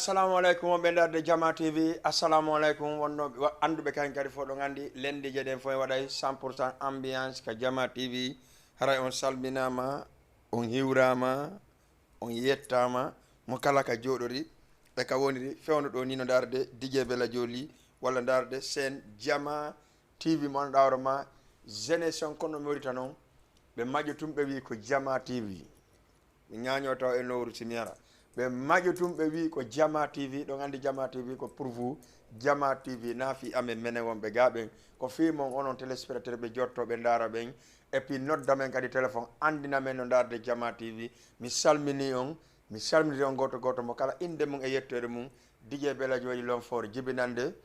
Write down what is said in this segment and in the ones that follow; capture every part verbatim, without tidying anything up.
Assalamu aleykum, wonɓe ndaarde Jama T V. Assalamu aleykum, wonnooɓe, wa-, annduɓe kayen kadi fof ɗon anndi, lenndiije ɗen fof en waɗay cent pour cent ambiance ka Jama T V. Haray on salminaama, on hiwraama, on yettaama, mo kala ka jooɗori e ka woniri, fewndo ɗo ni no ndaarde D J Bella Jolly walla ndaarde seen Jama T V mo annduɗaa hoore ma, jeunesse on kono Mauritanie on, ɓe maƴo tun ɓe wi'i ko Jama T V. Mi ñaañoo taw e lowru si mi ara. Ɓe maƴo tun ɓe wi'i ko Jama T V, ɗon anndi Jama T V ko pour vous. Jama T V na fii amen menen wonɓe gaa ɓen. Ko fii mon onon téléspectateur ɓe jottoo ɓe ndaara ɓen. Et puis nodda men kadi téléphone, anndina men no ndaarde Jama T V. Mi salminii on, mi salminii on gooto gooto mo kala innde mum e yettoore mum. D J Bella Jolly Lomfor jibinannde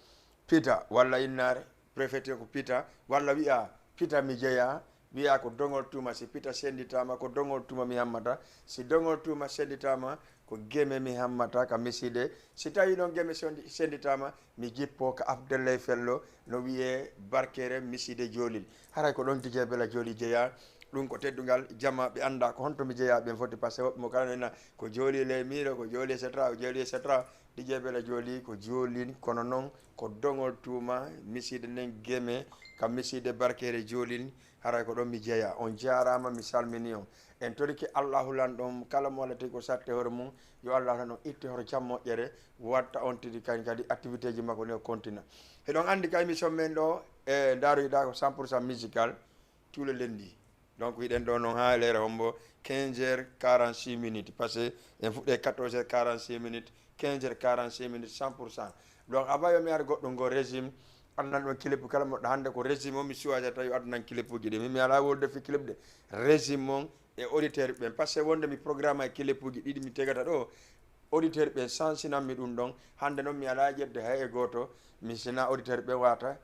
Pita walla Innaare, préfecture ko Pita, walla wi'a Pita mi jeyaa, wi'a ko Doŋol Tuuma, si Pita sennditaama ko Doŋol Tuuma mi hammata, si Doŋol Tuuma sennditaama ko Geme mi hammata ka Misiide, si tawii ɗon Geme senndi-, sennditaama mi jippoo ka Abdallay Fello no wi'ee Barkeere Misiide Joolil. Haray ko ɗon D J Bella Jolly jeyaa, ɗum ko teddungal Jama ɓe anndaa ko honto mi jeyaa ɓen foti, parce que woɓɓe mo kala no ina ko Joolil e Miiro, ko Joolil et cetera, ko Joolil et cetera. D J Bella Jolly ko Joolin, kono noon ko Doŋol Tuuma, Misiide nden Geme, ka Misiide Barkeere Joolin, haray ko ɗon mi jeyaa. On jaaraama, mi salminii on. En torike Allaahu Lanɗo on, kala mo Alla tagi ko satte hoore mum, yo Allaahu Lanɗo on itte hoto jam moƴƴere, watta on tigi kañ kadi activité ji makko ni o kontina. Hiɗon anndi ka émission men ɗo, e ndaaroyɗaa ko cent pour cent musical, tous les lundis. Donc, hiɗen ɗo noon haa lere hombo quinze heures quarante-six minutes. Parce que en fuɗɗe quatorze heures quarante-six minutes, quinze heures quarante-six minutes, cent pour cent. Donc, avant yo mi ar goɗɗum ngo régime, addan ɗon clip kala mo hannde ko régime o mi suwajata yo addan clip uji ɗi. Mi, mi alaa wolde fi clip de. Régime on e auditeur ɓen. Parce que wonde mi programme ay clip uji ɗiɗi mi tegata ɗo, auditeur ɓen sansinan mi ɗum ɗon. Hannde noon mi alaa ƴetde hay e gooto. Mi sina auditeur ɓe wata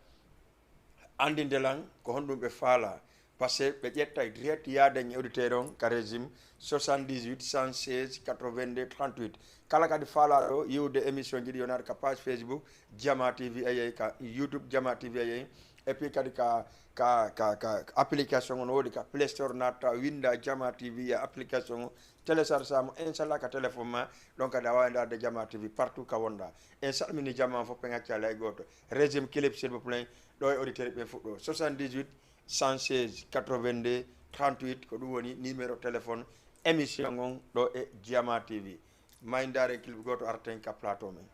anndinde lan ko honɗum ɓe faalaa. Parce que ɓe ƴettay direct yaaden e auditeur on ka régime soixante-dix-huit, cent seize, quatre-vingt-deux, trente-huit. Kala kadi faalaaɗo yi'ude émission ji ɗi, yo naat ka page Facebook Jama T V A A, ka YouTube Jama T V A A, et puis kadi ka, ka, ka, ka application on woodi ka Play Store, naatta winnda Jama T V A application on, télécharge mo, inchallah, ka téléphone ma, ɗon kadi a waawi ndaarde Jama T V partout ka wonɗaa. En salmini jama on fof, en accaali hay gooto. Régime clip, s'il vous plaît, ɗo e auditeur ɓe fuɗɗo. Soixante-dix-huit, cent seize, quatre-vingt-deux, trente-huit, ko ɗum woni numéro téléphone émission on ɗo e Jama T V. May ndaaren clip gooto, arten ka plateau men.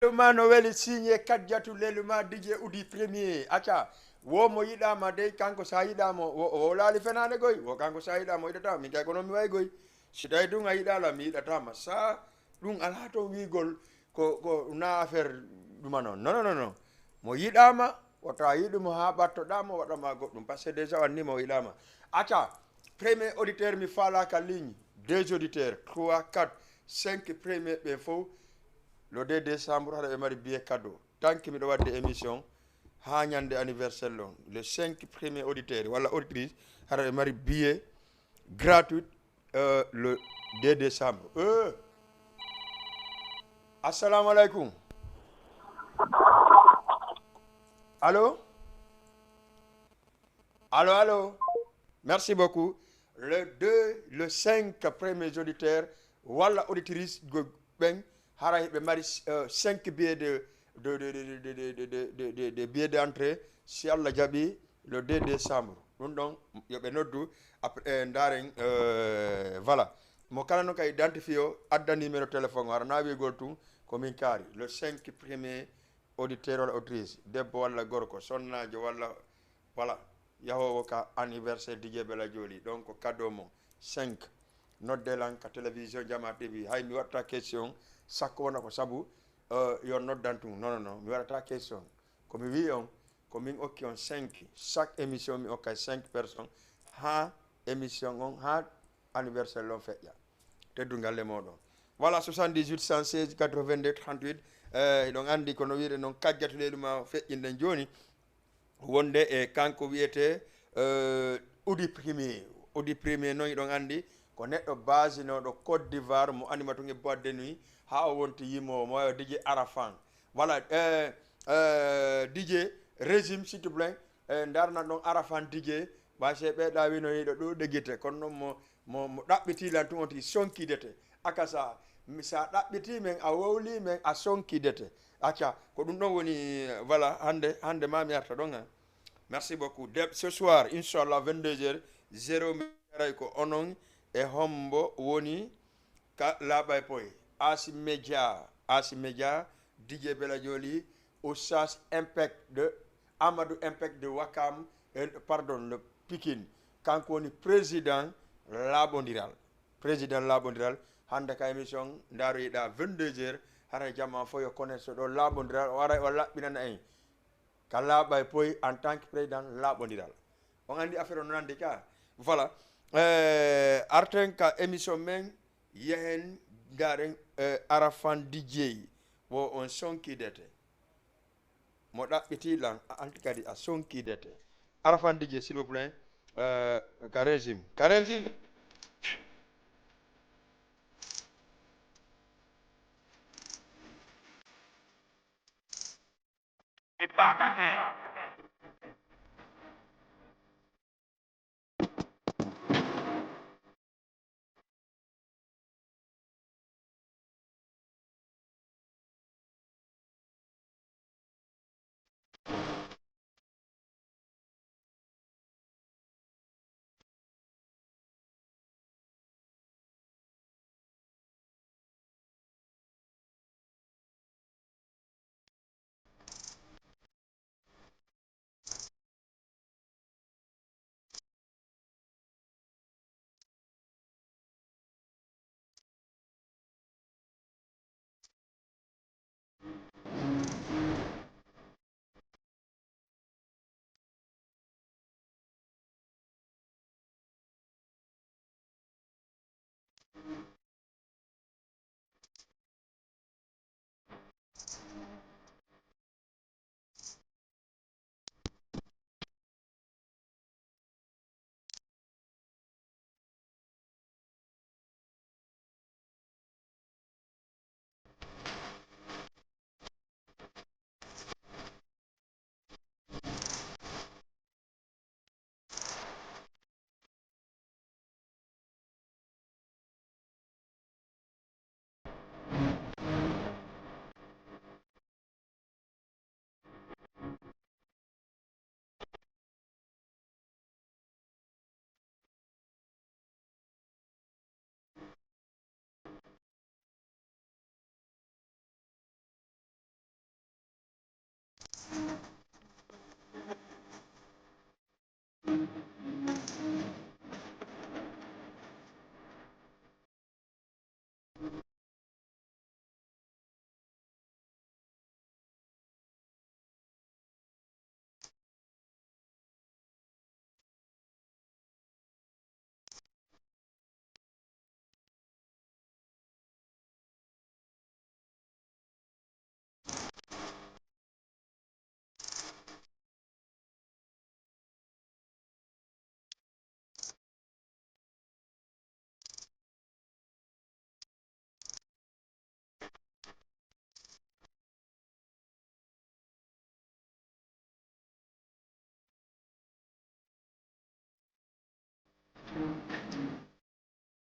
Leluma no weli, signé Kadjatu Leluma, D J Udi Premier. Acca, wo mo yiɗaama dey, kanko sa yiɗaama, wo, wo laali fenaande goy, wo kanko sa yiɗaama, o yiɗataa, min kay ko noon mi wayi goy. Si tawi ɗum a yiɗaala, mi yiɗataama. Sa ɗum alaa toon wiigol ko, ko na affaire ɗuma noon. Non, non, non, non. Mo yiɗaama, wota yiɗu mo haa ɓattoɗaa mo, waɗa ma goɗɗum. Parce que déjà o anni mo o yiɗaama. Acca, premier auditeur mi faalaaka ligne, deux auditeurs, trois, quatre, cinq premier ɓe fof, le deux décembre, haɗa ɓe mari billet cadeau. Tanki miɗo waɗde émission haa ñande anniversaire lon. Le cinq premier auditeur walla auditrice, haɗa ɓe mari billet gratuit, euh, le deux décembre. Euh. Assalamu alaikum. Allô? Allô, allô? Merci beaucoup. Le deux, le cinq premiers auditeurs walla auditrice go-, ɓen, haray ɓe mari, euh, cinq billets de, de, de billets d'entrée, si Allah jaɓi, le deux décembre. Ɗum ɗon, yo ɓe noddu, après, eh, ndaaren, euh, voilà. Mo kala noon ka identifié o, adda numéro téléphone o, hara na wiigol tun, ko min kaari. Le cinq premier auditeur walla auditrice, debbo walla gorko, sonnaajo walla, voilà, yahoowo ka anniversaire D J Bella Jooli. Donc, cadeau mo cinq. Nodde lan ka télévision Jama T V. Hay mi watta question, sakko wona ko sabu, euh, yo noddan tun. Non, non, non, mi waɗata question. Ko mi wi on, ko min okki on cinq. Chaque émission mi okkay cinq personnes. Ha émission on, ha anniversaire lon feƴƴa. Teddungal e moɗon. Voilà, soixante-dix-huit, cent seize, quatre-vingt-deux, trente-huit. Eh, hiɗon andi kono wi'ude non, Kajjatu Leluma feƴƴinden joni. Wonde e kanko wiyete, eh, Udi Premier. Udi Premier non hiɗon andi ko neɗɗo basinooɗo Côte d'Ivoire mo anima tun e boîte de nuit ha o wonti yimoowo mo wayo D J Arafan. Voilà, eh, eh, D J Régime, s'il te plaît, eh, ndarna ɗon Arafan D J, ɓay se ɓeyɗa wino hiɗo ɗuuɗe gite, kono noon mo Mo, mo ɗaɓɓiti lan tun on tigi sonkidete. Aka sa, mi, sa ɗaɓɓiti men, a wowli men, a sonkidete. Acca, ko ɗum ɗon woni, voilà, hande, hande ma mi arta ɗon, hein. Merci beaucoup. De, ce soir, inchallah, vingt-deux heures zéro, mi aray ko onon e hombo woni ka laaɓay poy. Asi Media, Asi Media, D J Bela Joli, Oustaz Impact de, Amadou Impact de Wakam, eh, pardon, le Pikine. Kanko woni président laaɓondiral. Président laaɓondiral, hande ka émission, ndaroyiɗa vingt-deux heures, hara jama fof yo connecte ɗo laaɓondiral, o aray o laɓɓinana en. Ka laaɓay poy en tant que président laaɓondiral. On andi affaire on nandi ka. Voilà. Eh, arten ka émission men, yehen ndaren, eh, Arafan D J. Wo on sonkidete. Mo ɗaɓɓiti lan, a anti kadi a sonkidete. Arafan D J, s'il vous plaît. Eh, ka régime. Ka régime.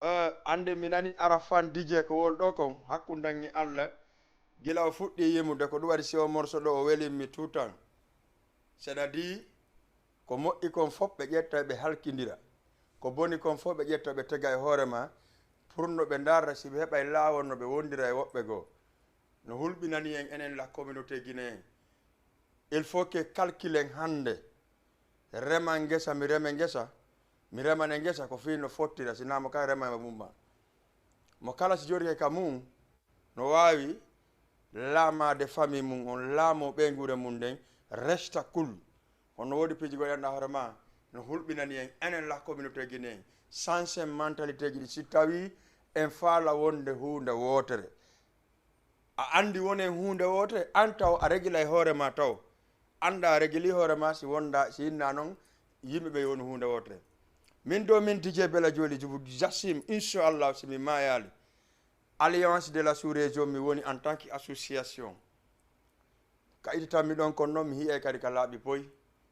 Eh, ande mi nani Arafan D J ko wol ɗo kon, hakkundangi Allah, gila o fuɗɗi yimude, ko ɗum waɗi si o morso ɗo o welimmi tutan. C'est-à-dire, ko moƴƴi kon fof ɓe ƴetta ɓe halkindira, ko boni kon fof ɓe ƴetta ɓe tega e hoore ma, pour no ɓe ndarra si ɓe heɓay laawol no ɓe wondira e woɓɓe goo. No hulɓinani en enen la communauté guinéen. Il faut que calculen hannde. Rema ngesa, mi reme ngesa, mi remane ngesa, ko fii no fottira, si naa mo kala rema e mum ma. Mo kala si jooɗike ka mum, no waawi laamaade famille mum on, laamoo ɓeynguure mum nden, resta cool. Kono no woodi piiji goɗɗi anndaa hoore ma, no hulɓinani en, enen la communauté guinéen, sansen mentalité ji ɗi, si tawii en faala wonde huunde wootere. A anndi wonen huunde wootere, an taw a regilay hoore ma taw. Annda a regili hoore ma si wonda, si inna non, yimɓe ɓe woni huunde wootere. Min do min D J Bela Joli Jubu Jassim, inchallah, si mi maayaali. Alliance de la sous-région, mi woni en tant que association. Ka ititan mi ɗon kon non, mi hi'ay kadi ka laaɓi poy.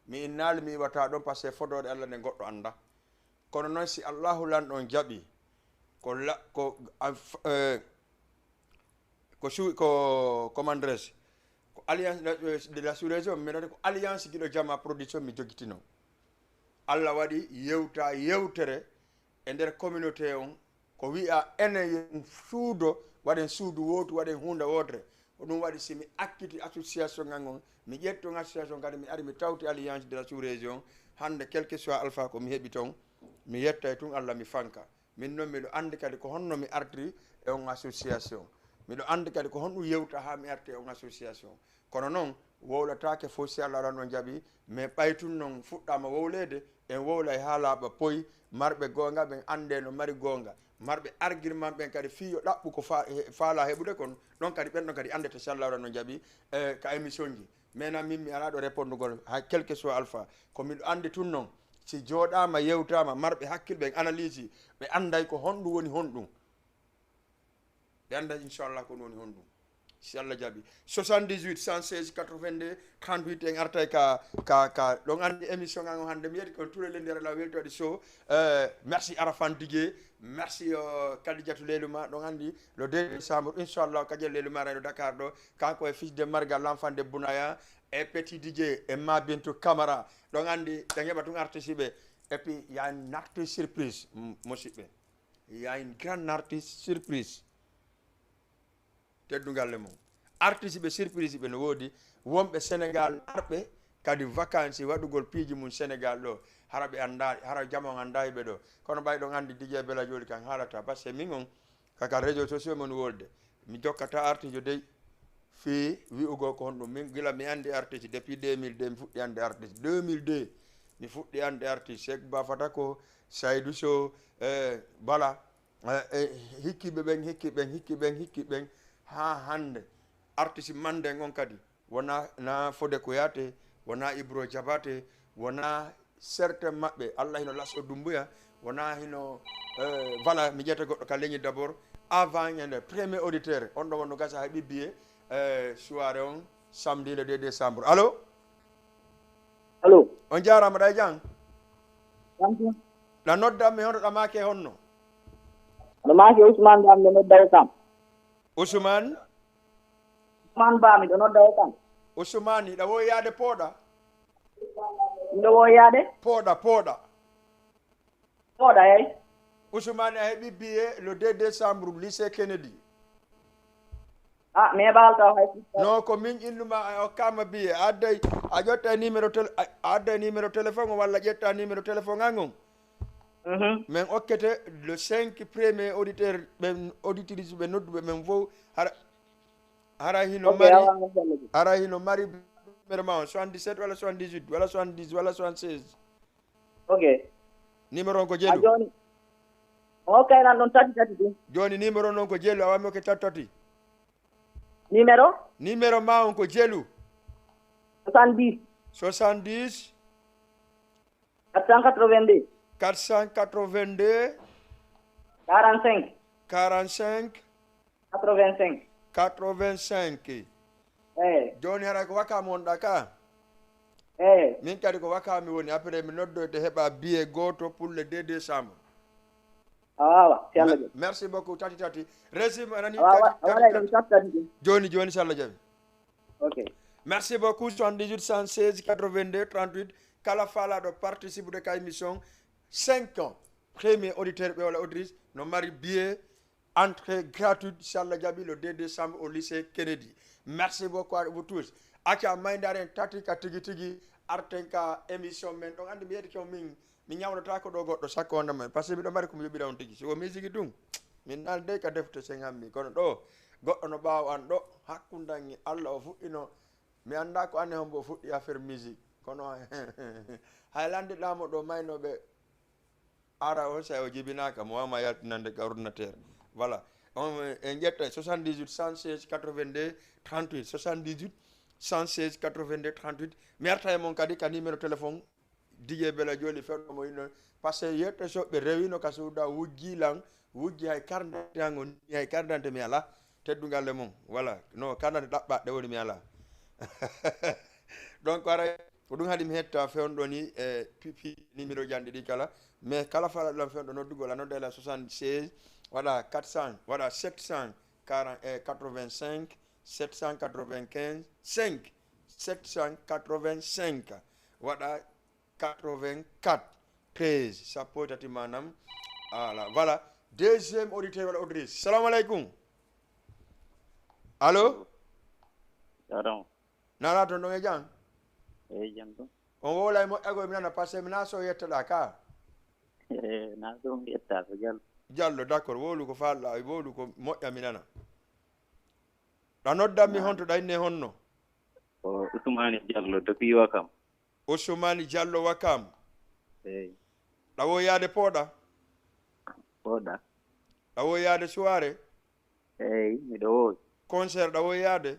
Mi innaali mi iwata ɗon, parce que fodoore Allah nde goɗɗo annda. Kono noon, si Allahu Lanɗo on jaɓi, ko la, ko, a, f-, eh, ko su-, ko, comment dirais-je, ko Alliance de, de la sous-région, mbiɗa ko Alliance Giɗo Jama Production mi jogitino. Allah waɗi yewta yewtere e nder communauté on, ko wiya enen yen suudo, waɗen suudu wootu, waɗen huunde wootere. Ko ɗum waɗi, si mi akkiti association ngan on, mi ƴetti on association, kadi mi ari mi tawti Alliance de la sous-région. Hannde, quel que soit alpha ko mi heɓi toon, mi yettay tun Allah, mi fanka. Min noon, miɗo anndi kadi ko honno mi artiri e on association. Miɗo anndi kadi ko honɗum yewta haa mi arti e on association. Kono noon, wowlataake fof si Allah ɗon jaɓi, mais ɓay tun noon fuɗɗaama wowleede, en wowlay haa laaɓa poy, marɓe goonga ɓen anndee no mari goonga, marɓe argument ɓen kadi fii yo ɗaɓɓu ko fa-, he-, faalaa heɓude kon, ɗon kadi ɓen ɗon kadi anndete si Allah ɗon jaɓi, eh, ka émission ji. Mais nan min mi alaa ɗo répondugol, hay quel que soit alpha. Ko miɗo anndi tun noon, si jooɗaama, yewtaama, marɓe hakkil ɓen analyse, ɓe annday ko honɗum woni honɗum. Ɓe annday, inchallah, ko woni honɗum. Si Allah jaɓi. Soixante-dix-huit, cent seize, quatre-vingt-deux, trente-huit, en artay ka, ka, ka, ɗon anndi émission ngan on hannde. Mi yetti ko Touré Lenndi Ara la weltoɗi so, euh, merci Arafan Didier, merci, euh, Kadidiatou Leluma, ɗon anndi le deux décembre, inchallah, Kadidiatou Leluma rayno Dakar ɗo, kanko e fils de Marga, l'enfant de Bounaya, e Petit Didier, e Ma Bintou Camara, ɗon anndi, ɓe heɓa tun artiste ɓe. Et puis, il y a une artiste surprise, m-, musiɓɓe. Il y a une grande artiste surprise. Teddungal e mum. Artiste ɓe surprise ɓe no woodi. Wonɓe Sénégal arɓe kadi vacances waɗugol piiji mum Sénégal ɗo. Hara ɓe annda, hara jama on annda ɓe ɗo. Kono ɓay ɗon anndi Didier Bella Joli kan haalata. Parce que min on, kaka réseaux sociaux mon wolde. Mi jokkata artiste dey. Fii wi'ugol ko honɗum. Min gila mi anndi artiste depuis deux mille deux, mi fuɗɗi anndi artiste. Deux mille deux, mi fuɗɗi anndi artiste. Cheikh Ba Fatako, Saydou Sow, eh, Bala, eh, eh, hikkiiɓe ɓen, hikkiiɓe ɓen, hikkiiɓe ɓen, hikkiiɓe ɓen, haa hannde. Artiste manden on kadi, wonaa na Fodé Kouyaté, wonaa Ibro Diabaté, wonaa certains maɓɓe, Allah hino laso Dumbuya, wonaa hino, eh, voilà, mi ƴetta goɗɗo ka leñi d'abord, avant ñande premier auditeur, on ɗo wonno gasa hay ɓibbiye, eh, soirée on, samedi le deux décembre. Allô? Allô? On jaaraama, ɗa e jam? Jam tan. Ɗa nodda mi hono ɗa maake honno? Ɗo maake Ousmane Ba, mi nodda o kam. Ousmane? Ousmane Ba, miɗo nodda o kam. Ousmane, ɗa woyaade Pooɗa? Miɗo woyaade? Pooɗa, Pooɗa. Pooɗa, eey. Ousmane, a heɓi billet le deux décembre, lycée Kennedy. Ah, mi heɓaali taw hay fuɗɗa. Non, ko min innuma, a okkaama billet. A adday, a ƴetta numéro tel-, a, a adday numéro téléphone o walla ƴetta numéro téléphone an on? Mhm. Min okkete le cinq premier auditeur, ɓen auditrice ɓe nodduɓe men fof, hara, hara hino Ok, mari, awa, awa, awa. Hara hino mari numéro ma on, soixante-dix-sept walla soixante-dix-huit walla soixante-dix walla soixante-seize. Ok. Numéro on ko jelu. A jooni. On hokkay lan ɗon tati tati ɗum. Jooni numéro noon ko jelu, a wammi okke tati tati. Numéro? Numéro ma on ko jelu. Soixante-dix. Soixante-dix. Quatre cent quatre-vingt-deux. Quatre cent quatre-vingt-deux. Quarante-cinq. Quarante-cinq. Quatre-vingt-cinq. Quatre-vingt-cinq. Eey. Jooni haray ko Wakaam wonɗa ka? Eey. Min kadi ko Wakaam mi woni. Après mi noddoyte heɓa billet gooto pour le deux décembre. Awa, awa, si Allah jaɓi. Merci beaucoup, tati tati. Régime, a nani awa, tati, awa, tati, awa, tati. Ɗum tati tati ɗum. Jooni, jooni, si Allah jaɓi. Ok. Merci beaucoup, soixante-dix-huit, cent seize, quatre-vingt-deux, trente-huit. Kala faalaaɗo participude ka émission, cinq ans. Premier auditeur ɓe walla auditrice, no mari billet entrée gratuite, si Allah jaɓi, le deux décembre au lycée Kennedy. Merci beaucoup à vous tous. Acca, mayndaaren tati ka tigi tigi, arten ka émission men. Ɗon anndi mi yettike on min, mi ñawnotaako ɗo goɗɗo sakko wonda men. Parce que miɗo mari ko mi yoɓira on tigi. Si ko musique ɗum, min naalde ka defte sen hammi. Kono ɗo, goɗɗo no ɓaawo an ɗo, hakkundangi Allah o fuɗɗino. Mi annda ko anne hombo o fuɗɗi affaire musique. Kono hay landiɗaa mo ɗo maynooɓe ara on, so o jibinaaka, mo wawma yaltinande ka ordinateur. Voilà. On, en ƴetta soixante-dix-huit, cent seize, quatre-vingt-deux, trente-huit, soixante-dix-huit, cent seize, quatre-vingt-deux, trente-huit. Mi arta e mon kadi ka numéro téléphone. Didier Bella Joli fewɗo mo inno. Parce que yette soɓɓe rewino ka suuda wujji lan, wujji hay carte d'identité an on, hay carte d'identité mi ala. Teddungal e mum. Voilà. No carte d'identité ɗaɓɓaɗe woni mi ala. Donc, ara Ko ɗum haɗi mi hetta fewndo ni e pipi numéro janɗi ɗi kala. Mais kala fala ɗum fewndo noddugol, a nodda la soixante-seize, waɗa quatre cents, waɗa sept cent quarante, eh, quatre-vingt-cinq, sept cent quatre-vingt-quinze, cinq, sept cent quatre-vingt-cinq, waɗa quatre-vingt-quatre, treize, sappo e tati manam. Ala, voilà. Deuxième auditeur wala auditrice. Salam alaikum. Allô? Pardon. Nana ton ɗon e jam? Eyi, jam ɗum. On wowlay moƴƴagol mi nana, parce que mi na so yettoɗa ka. Eh, na ɗum yetta ko Diallo. Diallo, d'accord. Wowlu ko falɗa, wowlu ko moƴƴa mi nana. Ɗa noddan mi honto, ɗa inne honno? Ko Ousmane Diallo depuis Wakam. Ousmane Diallo Wakam. Eyi. Ɗa wo yaade pooɗa? Pooɗa. Ɗa wo yaade soirée? Eyi, miɗo woowi. Concert ɗa wo yaade?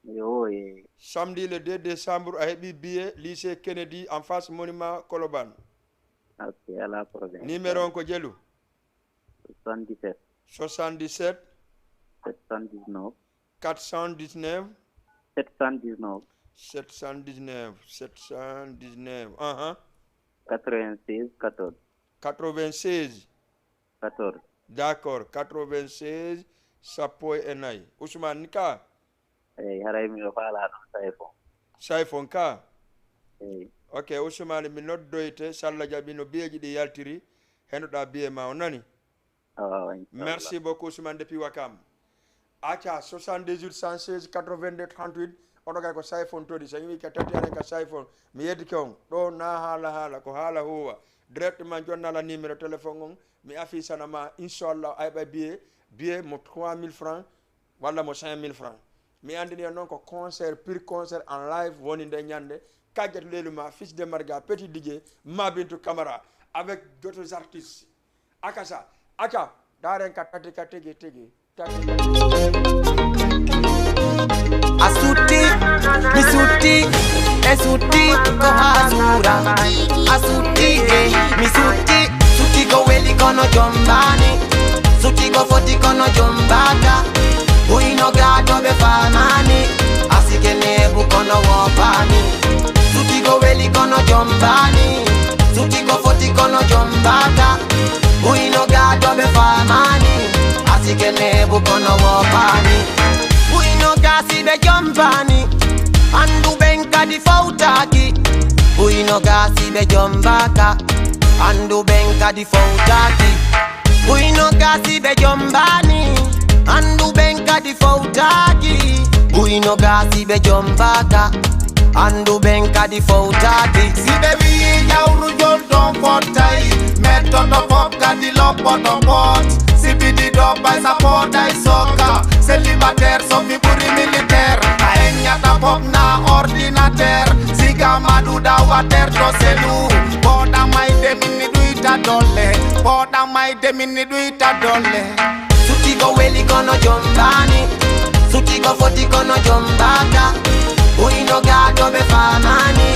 Miɗo woowi, eyi. Samedi le deux décembre, a heɓi billet lycée Kennedy en face monument Colobane. Ok, alaa problème. Numéro on ko jelu? Soixante-dix-sept. Soixante-dix-sept. Sept cent dix-neuf. Quatre cent dix-neuf. Sept cent dix-neuf. Sept cent dix-neuf, sept cent dix-neuf. Aha. Quatre-vingt-seize, quatorze. Quatre-vingt-seize. Quatorze. D'accord, quatre-vingt-seize, sappo e nayi. Ousmane ka? Eyi, haray miɗo faalaa ɗon Sayfon. Sayfon ka? Eyi. Ok, Ousmane, mi noddoyte, salla jaɓi no biyeeji ɗi yaltiri, henoɗa biye ma o nani? Awa, awa, inchallah. Merci beaucoup, Ousmane, depuis Wakam. Acca, soixante-dix-huit, cent seize, quatre-vingt-deux, trente-huit, oɗo kay ko Sayfon todi, so yimi ka tati anen ka Sayfon, mi yeddike on, ɗo na haala haala, ko haala huwa. Directement jonnala numéro téléphone on, mi afisana ma, inchallah, a heɓa billet, billet mo trois mille francs, walla mo cinq mille francs. Mi andini on noon ko concert, pur concert en live woni nde ñande, kajjat leylu ma, Fils de Marga, Petit D J, Ma Bintou Camara, avec d'autres artistes. Akasa, acca, daren ka tati ka tigi tigi, tati ka tigi tigi. A sutti, mi sutti, e sutti ko haa suura. A sutti, e mi sutti, sutti ko weli kono jombaani. Sutti ko foti kono jombaaka. Buyno gaato ɓe faamaani. Asike neebu kono woopaani. Sutti ko weli kono jombaani. Sutti ko foti kono jombaaka. Buyno gaato ɓe faamaani. Asike neebu kono woopaani. Buyno gaasi ɓe jombaani. Anndu ɓen kadi fawtaaki. Buyno gaasi ɓe jombaaka. Anndu ɓen kadi fawtaaki. Buyno gaasi ɓe jombaani. Anndu ɓen kadi fawtaaki. Buyno gaasi ɓe jombaaka. Anndu ɓen kadi fowtaaki. Si ɓe wi'i jawru jolto fottay, mettoto fof kadi loppoto pot. Si bidi ɗo bay sa foday soka, célibataire so fi ɓuri militaire. A eññata fof na ordinateur, siga maɗuɗa water to selu. Boɗa mayde min mi ɗuyta dolle, boɗa mayde min mi ɗuyta dolle. Suti ko weli kono jombaani. Suti ko foti kono jombaaka. Buyno gaato ɓe faamaani.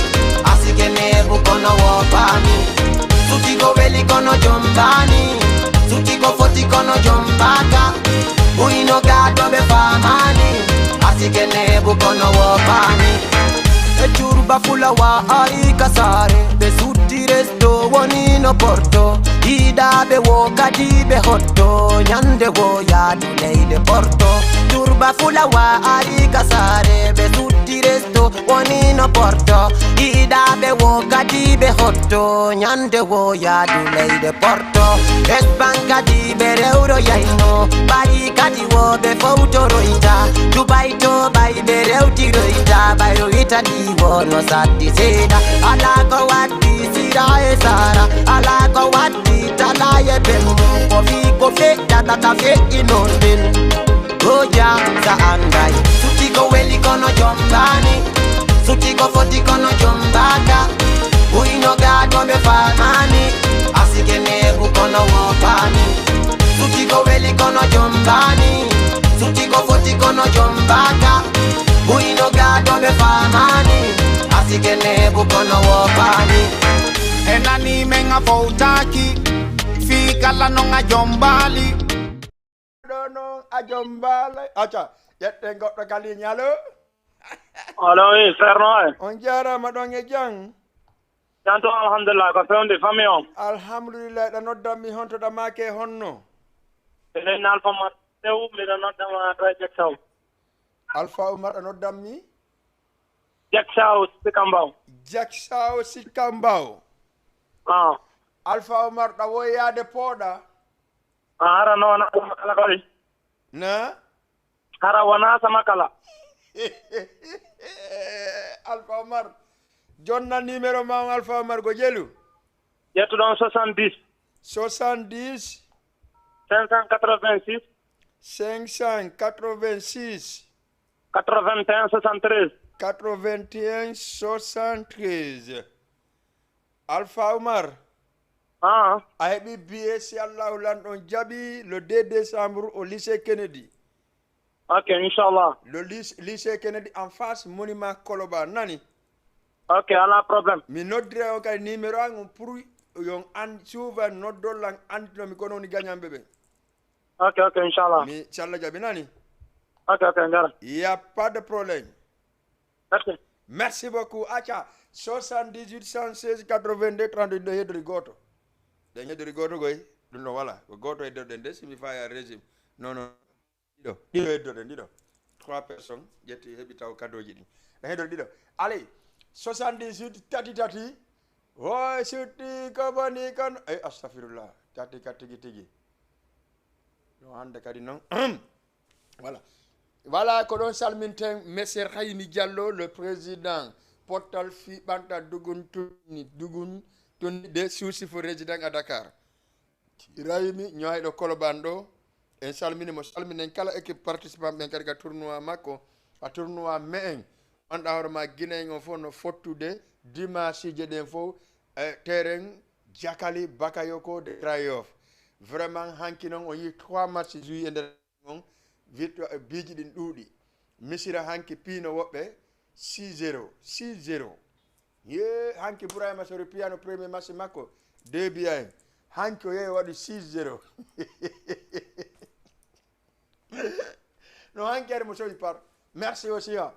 Asike neebu kono woopaami. Suti ko weli kono jombaani. Suti ko foti kono jombaaka. Buyno gaato ɓe faamaani. Asike neebu kono woopaami. E Curba Fulawa ari ka saare. Ɓe sutti resto woni no porto. Yiɗaaɓe wo kadi ɓe hotto. Ñande wo yaadu leyɗe porto. Curba Fulawa ari ka saare. Ɓe sutti resto woni no porto. Yiɗaaɓe wo kadi ɓe hotto. Ñande wo yaadu leyɗe porto. Espagne kadi ɓe rewro yayno. Paris kadi wo ɓe fowtoroyta. Dubai to ɓay ɓe rewtiroyta. Ɓayro Italie wo no satti seeɗa. Alaa ko waddi sira e sara. Alaa ko waddi tala e bembo. Ko fi ko feƴƴata ka feƴƴi noon ɗin. Goja sa anday. Suti ko weli kono jombaani. Suti ko foti kono jombaaka. Buyno gaato ɓe faamaani. Asike neebu kono woopaani. Suti ko weli kono jombaani. Suti ko foti kono jombaaka. Buyno gaato ɓe faamaani. Asike neebu kono woopaani. E nani men a fowtaaki. Fii kala non a jombaali. Ɗo noon a jombaali. Acca, ƴetten goɗɗo ka ligne, allo? Allo, oui, Ceerno e. On jaaraama, ɗon e jam? Jam to, alhamdulillah, ko fewndi famille on? Alhamdulillah, ɗa noddan mi honto, ɗa maake honno? Enen Alpha Mar Tew, miɗo nodda ma to e Jaksaaw. Alpha Umar, ɗa noddan mi? Jaksaaw Sikambaaw. Jaksaaw Sikambaaw. Ah. Alpha Umar, ɗa woyaade pooɗa? Ah, hara no wona ɗum kala koy. Na? Hara wona sama kala. Alpha Omar. Jonna numéro ma on, Alpha Omar, ko jelu? Ƴettuɗon soixante-dix. Soixante-dix. Cinq cent quatre-vingt-six. Cinq cent quatre-vingt-six. Quatre-vingt-un soixante-treize. Quatre-vingt-un soixante-treize. Alpha Omar. Ah. A heɓi billet, si Allahu lanɗon jaɓi, le deux décembre au lycée Kennedy. Ok, inchallah. Le lycée, lycée Kennedy en face monument Koloba, nani? Ok, ala problème. Mi noddira on kadi numéro an on pour yon an souvent noddol lan andino mi kono woni gagnant ɓe ɓe. Ok, ok, inchallah. Mi, si Allah jaɓi, nani? Ok, ok, ngara. Il y a pas de problème. Merci. Merci beaucoup. Acca, soixante-dix-huit cent seize quatre-vingt-deux trente-deux, ɗo heddori gooto. Ɗen heddori gooto koy, ɗum ɗo wala. Ko gooto heddoɗen de, si mi faaya régime. Non, non. Ɗiɗo, ɗiɗo heddoɗen, ɗiɗo. Trois personnes, ƴetti, heɓi taw cadeauji ɗi. Ɗen heddori ɗiɗo. Allez, soixante-dix-huit, tati, tati. Woy, sutti, ko boni kon. Ey, astafirullah. Tati, ka tigi, tigi. No hannde kadi noon. Voilà. Voilà, ko ɗon salminten Monsieur Haymi Diallo, le président Pottal Fiɓanta Dugun Tunni, Dugun Tunni de Suusifo, résident à Dakar. Rahimi ñoyɗo Koloban ɗo. En salmini mo, salminen kala équipe participant ɓen kadi ka tournoi makko, a tournoi me'en. Wonɗa hoore ma Guinéen on fof no fottude dimanche je ɗen fof, e terrain Jakali Bakayoko de Grand Yoff. Vraiment, hanki noon o yii trois matchs joués e nder on, victoire, biiji ɗin ɗuuɗi. Misira hanki piino woɓɓe six zéro, six zéro. Ye, hanki Burayma Sori piyano premier match makko, deux buts à un. Hanki o yehi o waɗi six zéro. No hanki ari mo sowi par. Merci aussi, hein.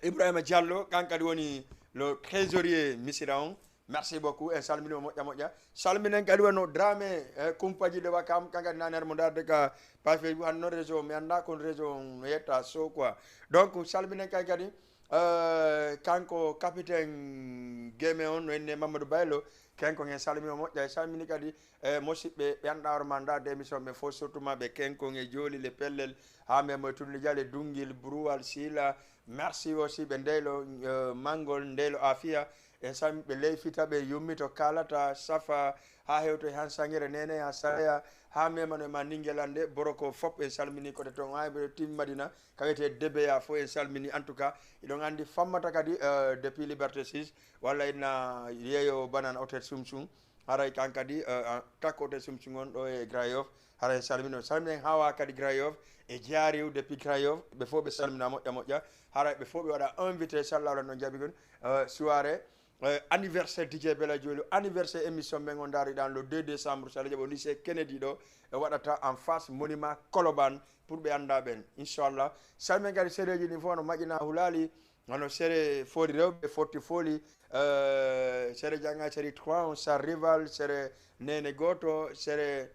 Ibrahima Diallo, kan kadi woni le trésorier Misira on. Merci beaucoup, en salmini mo moƴƴa moƴƴa. Salminen kadi wano Dramé, eh, Kumpaji de Wakam, kan kadi nani mo darde ka page Facebook, han noon réseau, mi annda kon réseau on no yetta so quoi. Donc, salminen kan kadi, eh, kanko capitaine Guémé on, no enne Mamadou Baylo, ken ko en salmini mo moƴƴa, e salmini kadi, eh, musidɓe, ɓe annda hoore ma nda de émission ɓe fof, surtout ma ɓe Kenkon e Jooli, le Pellel, haa men mo e Tunde Jale, Dungil, Bruwal, Sila, merci aussi ɓe Ndeylo, eh, Mangol, Ndeylo Afia, en salmi ɓe Leyfita, ɓe Yummi to Kalata, Safa, haa hewto e han Sangere, Nene, haa Saya, haa memano e ma Ningelande, Boroko fop en salmini kote ton, haa e ɓe Tim Madina, ka wiyetee Debeya fof en salmini. En tout cas, iɗon anndi fammata kadi, eh, depuis Liberté six, walla ina yeeyo Banana Hôtel Sum Sum, haray kan kadi, eh, ah, takko Hôtel Sum Sum on ɗo e Grand Yoff, haray salmino, salminen hawa kadi Grand Yoff e Jaariw depuis Grand Yoff, ɓe fof ɓe salmina moƴƴa moƴƴa, haray ɓe fof ɓe waɗa invité, inchallah, wala no jaɓi kon, eh, soirée, eh, anniversaire D J Bella Jolly, anniversaire émission men on ndaariɗan le deux décembre, so Allah jaɓi, au lycée Kennedy ɗo, e waɗata en face monument Koloban, pour ɓe annda ɓen, inchallah. Salminen kadi sereji ɗin fof no Maƴina Hulali, hono sere Fori Rewɓe, Forti Foli, eh, sere Janga, sere Trois, on Sar Rival, sere Nene Goto, sere,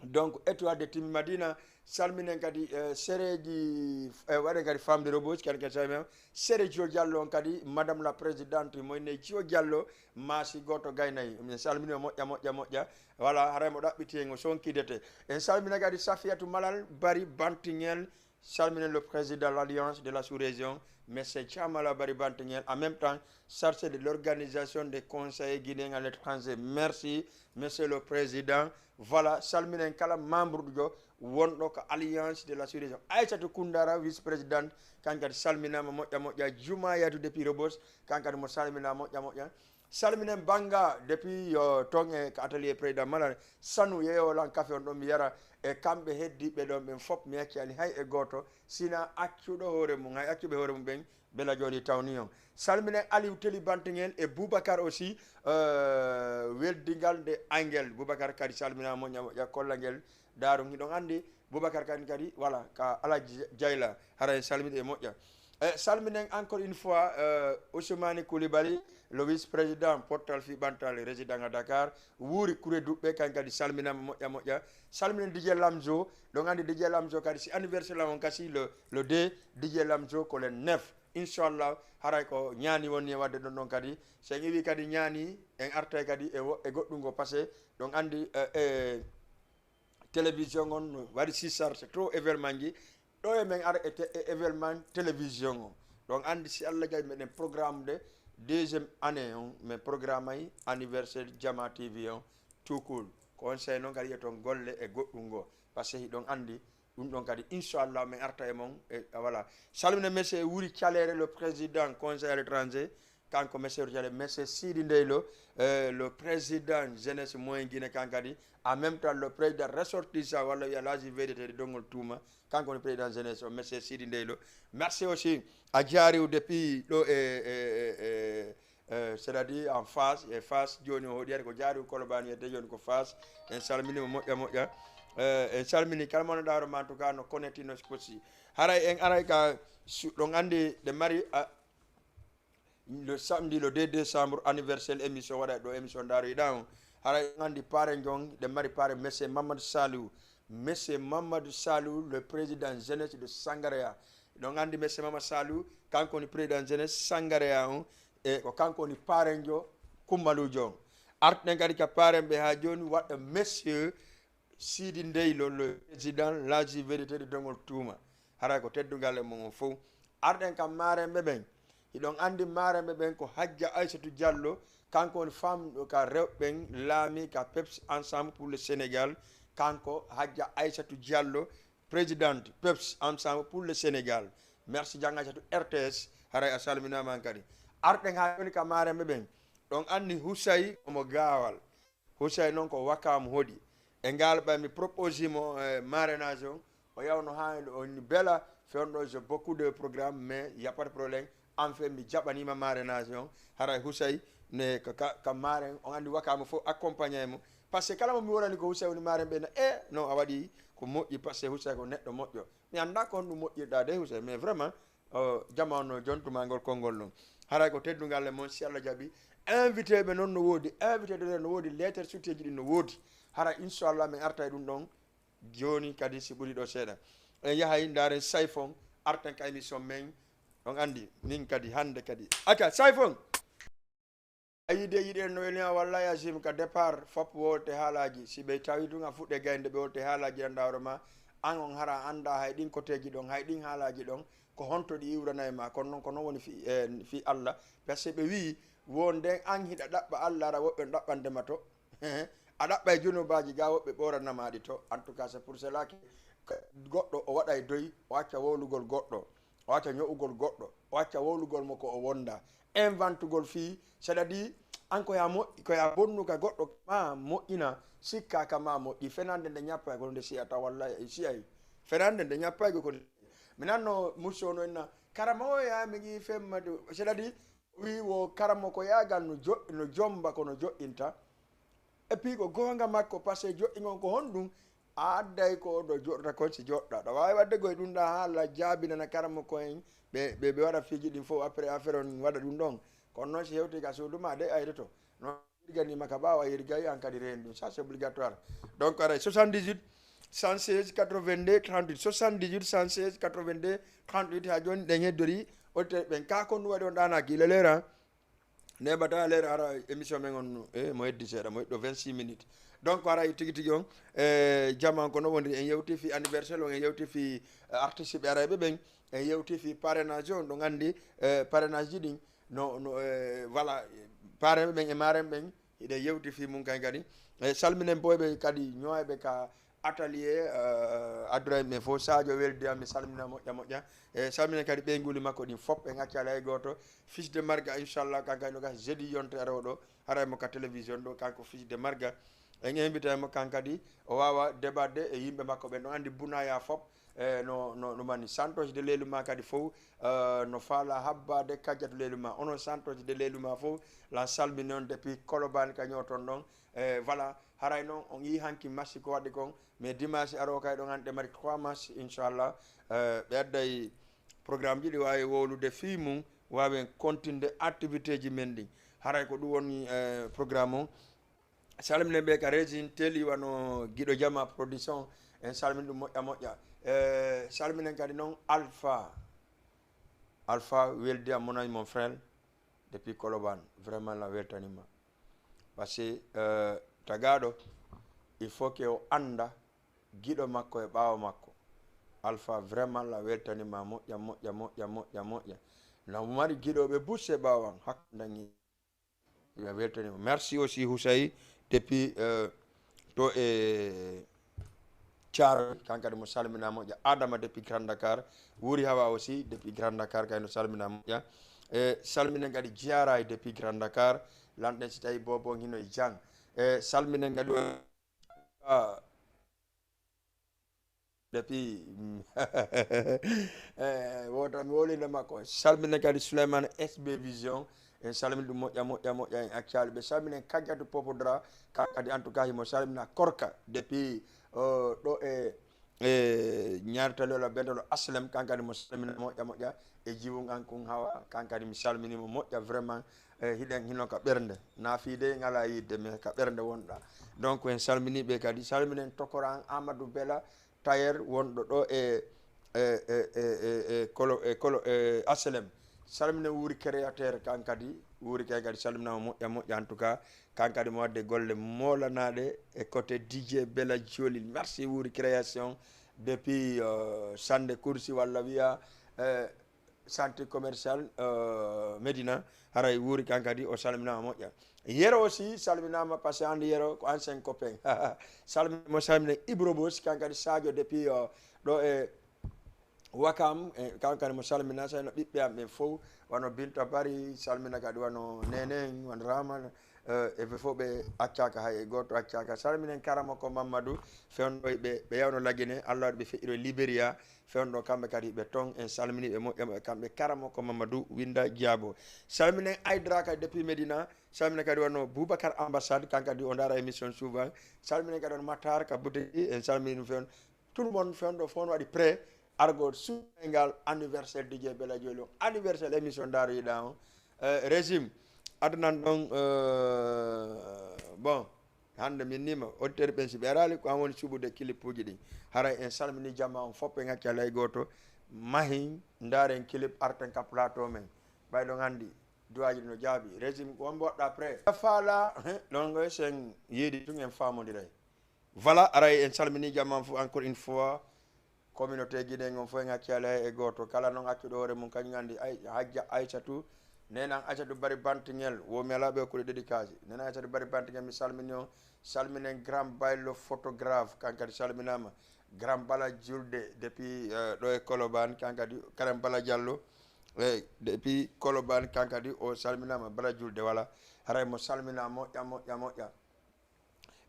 donc, Étoile de Timmi Madina, salminen kadi, eh, sereji, eh, waɗen kadi Famde Roboji, kadi kadi salminen, sere Jio Diallo on kadi, Madame la Présidente, mo inne Jio Diallo, Maasi Goto Gaynayi, min salmini o moƴƴa, moƴƴa, moƴƴa. Voilà, haray mo ɗaɓɓiti en, o sonkidete. En salmina kadi Safiyatu Malal Bari Bantingel, salminen le président de l'Alliance de la sous-région, Monsieur Thiamala Bari Bantingel, en même temps, chargé de l'organisation des conseillers guinéens à l'étranger. Merci, Monsieur le Président. Voilà, salminen kala membre ɗo wonɗo ko Alliance de la sous-région. Aïssatou Koundara, vice-présidente, kan kadi salminama moƴƴa moƴƴa. Jumayatu depuis Rebos, kan kadi mo salmina moƴƴa moƴƴa. Salminen Banga depuis yo ton e ka atelier président Malal. Sanu yeeyo lan kafe on ɗon mi yara. E kamɓe heddiɓe ɗon ɓen fop mi accani hay e gooto. Sina accuɗo hoore mum, hay accuɓe hoore mum ɓen, Bella Jolly tawni on. Salminen Aliou Teli Bantingel e Boubacar aussi, euh, weldingal nde Angel. Boubacar kadi salmina moƴƴa moƴƴa kollangel. Daaru hiɗon anndi Boubacar kadi, kadi, voilà, ka Alaji Jayla, hara en salmini e moƴƴa. E salminen encore une fois, euh, Ousmane Koulibaly, le vice-président portal fi ɓantal résident à Dakar, wuuri kure duɓɓe, kan kadi salminama moƴƴa moƴƴa. Salminen Didier Lamzo, ɗon andi Didier Lamzo kadi si anniversaire lam on kasi le, le deux, Didier Lamzo ko le neuf. Inchallah, haray ko ñaani woni e wadde ɗon ɗon kadi. So en iwi kadi ñaani, en artay kadi e wo-, e goɗɗum ngo passé, ɗon andi, euh, e télévision on no waɗi sisar, c'est trop événement ji. Ɗo e men ara e te-, e événement télévision on. Ɗon andi si Allah jaɓi meɗen programme de deuxième année on, min programme ay anniversaire Jama T V on, tout cool. Conseil noon kadi e toon golle e goɗɗum ngo. Parce que hiɗon andi ɗum ɗon kadi, inchallah, min arta e mon. E, voilà. Salmina monsieur Wuri Calere, le président conseil à l'étranger. Kanko monsieur Wuri Calere, monsieur Sidi Ndeylo, euh, le président jeunesse moyen Guinée kan kadi. En même temps, le président ressortissant, walla wiya l'Asie vérité de Dongol Touma. Kanko woni président jeunesse o, monsieur Sidi Ndeylo. Merci aussi à Diariou depuis ɗo e, e, e, e, euh, c'est-à-dire en face, e face jooni o hoɗi ari ko Diariou Colobane wiyete jooni ko face. En salminima moƴƴa moƴƴa. Euh, en salmini kala mo ɗaaro ma, en tout cas no connecté no aussi. Haray en aray ka su-, ɗon andi ɗe mari, ah, le samedi le deux décembre anniversaire émission waɗa ɗo émission ndaaro yiɗa on. Haray en andi pare jon, ɗe mari pare monsieur Mamadou Saliou. Monsieur Mamadou Saliou, le président jeunesse de Sangaréa. Ɗon andi monsieur Mamadou Saliou, kanko woni président jeunesse Sangaréa on. E ko kanko woni parenjo Kumbalujo on. Artuɗen kadi ka parenɓe ha jooni, waɗa monsieur Sidi Ndeylo, le président l'Asie vérité de Dongol Touma. Haray ko teddungal e mon on fof. Arɗen kam maarenɓe ɓen. Hiɗon andi maarenɓe ɓen ko Hajja Aysatu Diallo, kanko woni famɗo ka rewɓe ɓen laami ka PEPS Ensemble pour le Sénégal. Kanko Hajja Aysatu Diallo, présidente PEPS Ensemble pour le Sénégal. Merci Jang Aysatu R T S, haray a salminaama an kadi. Arɗen haa jooni ka maarenɓe ɓen. Ɗon andi Husay omo Gaawal. Husay noon ko Wakam hoɗi. E ngal ɓay mi propose mo, eh, marrainage on. O yawno haa o ni bela, fewndo je beaucoup de programme, mais y a pas de problème. En fait, mi jaɓanima marrainage on. Haray Husay ne ka, ka, ka marraine, on andi Wakam fof accompagné mo. Parce que kala mo mi wonani ko Husay woni marraine ɓe na, eh, non, a waɗi ko moƴƴi, parce que Husay ko neɗɗo moƴƴo. Mi annda ko honɗum moƴƴirɗa de Husay, mais vraiment, o, jama on no jontuma ngol konngol ɗon. Haray ko teddungal e mon, si Allah jaɓi. Invité ɓe noon no woodi, invité de no woodi, lettre sutteeji ɗin no woodi. Haray inchallah min arta e ɗum ɗon jooni kadi si ɓuri ɗo seeɗa. En yahay ndaaren Sayfon, artan ka émission men. On andi, min kadi hannde kadi. Acca, Sayfon! A yiide yiɗen no weli, a wallahi azim ka départ fop wolte haalaaji. Si ɓe tawi tun a fuɗɗe gaynde ɓe wolte haalaaji ɗan ɗawro ma, an on hara a annda hay ɗin koteeji ɗon, hay ɗin haalaaji ɗon, ko honto ɗi iwranay ma. Kono non ko non woni fi, eh, fi Allah. Parce que ɓe wi'i won nden an hiɗa ɗaɓɓa Allah ara woɓɓe no ɗaɓɓande ma to. A ɗaɓɓay junubaaji ga woɓɓe ɓooranama ɗi to. En tout cas, c'est pour cela que goɗɗo o waɗay doy, o acca wowlugol goɗɗo, o acca ño'ugol goɗɗo, o acca wowlugol mo ko o wonda. Inventugol fii, c'est-à-dire, an ko ya moƴƴi, ko ya bonnu ka goɗɗo ma moƴƴina, sikka ka ma moƴƴi, fenande nde ñappay ko nde si'ata, wallahi, e si'ay. Fenande nde ñappay ko nde. Mi nanno Mousso no inna, karama o ya mi gi femma du, c'est-à-dire, wi wo karamo ko yagal no jo-, no jomba ko no joɗɗinta. Et puis ko goonga makko, parce que joɗɗingol ko honɗum? A adday ko ɗo joɗɗata kon si joɗɗa. Ɗa waawi waɗde koye ɗum ɗa haala jaabinana karamoko en, ɓe, ɓe, ɓe waɗa fiiji ɗin fof, après affaire on waɗa ɗum ɗon. Kono noon si hewti ka suudu ma de aytoto. Noon yirganima ka ɓaawo a yirgay an kadi reen ɗum. Ça c'est obligatoire. Donc aray soixante-dix-huit, cent seize, quatre-vingt-deux, trente-huit, soixante-dix-huit, cent seize, quatre-vingt-deux, trente-huit, ha jooni ɗen heddori. Otte ɓen ka kon ɗum waɗi on ɗaanaki le leera. Neɓata leer ara émission men on, e mo heddi seeɗa, mo heddo vingt-six minutes. Donc ara tigi tigi on, e jaman ko no woni en yewti fi anniversaire on, en yewti fi, eh, artiste ɓe arayɓe ɓen, en yewti fi parrainage on, ɗon andi, eh, parrainage ji ɗin no, no, eh, voilà, parrain ɓen e marraine ɓen hiɗe yewti fi mum kay kadi. E salminen boyɓe kadi ñoyɓe ka atelier, eh, Abdourahim ɓe fof, Sadio Weldi, mi salmina moƴƴa moƴƴa. E salmina kadi ɓeynguuli makko ɗin fof, en accala hay gooto. Fils de Marga, inchallah, kanko kadi no gasa jeudi yontere arowo ɗo, haray mo ka télévision ɗo, kanko Fils de Marga. En invité mo kan kadi, o waawa débatde e yimɓe makko ɓen. No andi Bunaya fof, e no, no, no mani Santos de Leluma kadi fof, eh, no faala habbaade Kadiatou Leluma. Onon Santos de Leluma fof, la salmini on depuis Colobane ka ñooton ɗon. E voilà, haray noon on yii hanki match ko waɗi kon, mais dimanche aroo kay ɗon hannde mari trois match, inchallah. Eh, ɓe adday Programme ji ɗi waawi wowlude fii mum, waawen continde activité ji men ɗin. Haray ko ɗum woni, eh, programme o. Salminen ɓe ka Régine Teli, wano Giɗo Jama Production. En salmini ɗum moƴƴa moƴƴa. Eh, salminen kadi noon Alpha. Alpha, weldi am, mon ami, mon frère, depuis Colobane. Vraiment, la weltanima. Parce que, eh, tagaaɗo, il faut que o annda giɗo makko e ɓaawo makko. Alpha, vraiment, la weltanima moƴƴa, moƴƴa, moƴƴa, moƴƴa, moƴƴa. Na mari giɗo ɓe busse ɓaawo an, hakkundangi. Ya weltanima. Merci aussi Houssaye depuis, euh, to e Thiaroye, kan kadi mo salmina moƴƴa. Adama depuis Grand Dakar. Wuri Hawa aussi depuis Grand Dakar, kayno salmina moƴƴa. E salminen kadi Jiyaray depuis Grand Dakar. Lanɗen si tawi Bobo hino e jang. E salminen kadi, ah, depuis, eh, wota mi wolinde makko. Salminen kadi Souleymane S B Vision. En salmini ɗum moƴƴa, moƴƴa, moƴƴa. En accali ɓe. Salminen Kajjatu Popodra. Kan kadi, en tout cas, himo salmina Korka depuis, oh, ɗo e, e Ñaari Tali walla Bentolo Aslem. Kan kadi mo salmina moƴƴa, moƴƴa. E jiwun an kun Hawa. Kan kadi mi salminimo moƴƴa vraiment. E hiɗen hino ka ɓernde. Na fii de en ala yidde, mais ka ɓernde wonɗa. Donc, en salmini ɓe kadi. Salminen tokora an Amadou Bela, tailleur wonɗo ɗo e, e, e, e, e, e Kolo, e Kolo, e Aslem. Salminen Wuri Créateur, kan kadi, Wuri kan kadi salminama moƴƴa, moƴƴa, en tout cas, kan kadi mo wadde golle moolanaɗe e côté D J Bella Joli. Merci Wuri Création depuis, euh, Sande Kursi walla wiya, euh, Centre Commercial, euh, Médina. Haray Wuri kan kadi o salminama moƴƴa. Yero aussi salminama, parce que andi Yero ko ancien copain. Salmi-, mo salminen Ibro Boss, kan kadi Sadio depuis, euh, ɗo e Wakam, e kan kadi mo salmina, sayno ɓiɓɓe am ɓen fof, wano Binta Bari, salmina kadi wano Nenen, wano Rama, eh, e ɓe fof ɓe accaka, hay e gooto accaka. Salminen Karamoko Mamadou, fewndo ɓe, ɓe yawno Lagine, Allah waɗi ɓe feƴƴiro e Liberia, fewndo kamɓe kadi ɓe ton, en salmini ɓe moƴƴa moƴƴa kamɓe Karamoko Mamadou Winda Diabo. Salminen Aydra kadi depuis Medina, salminen kadi wano Boubacar Ambassade, kan kadi o ndaara émission souvent. Salminen kadi wano Matar ka boutique, en salmini ɗum fewndo. Tout le monde fewndo fof no waɗi prêt argo suuɗa ngal anniversaire D J Bella Joli on, anniversaire émission Daaroyiɗa on. Eh, régime, adanan ɗon, eh, bon, hannde min nima, auditeur ɓen si ɓe araali, ko an woni suɓude clipuji ɗin. Haray en salmini jama on fof, en accali hay gooto. Mahin, ndaaren clip, arten ka plateau men. Ɓay ɗon anndi, duwaaji ɗi no jaabi. Régime, ko won mboɗɗa prêt? Faala, ɗon ko sen yiidi tun en faamondiray. Voilà, aray en salmini jama on fof encore une fois. Communauté Guinée on fof en accali hay e gooto. Kala noon accuɗo hoore mum, kañum anndi ay, Hajja Aysatu. Nenan Aysatu Bari Bantingel, wo mi alaa ɓe okkude dédicace. Nenan Aysatu Bari Bantingel, mi salmini on. Salminen Grand Baylo photographe, kan kadi salminama. Grand Bala Julde depuis, eh, ɗo e Colobane, kan kadi, Karen Bala Diallo. Eh, depuis Colobane, kan kadi o salminama. Bala Julde, voilà. Haray mo salmina moƴƴa, moƴƴa, moƴƴa.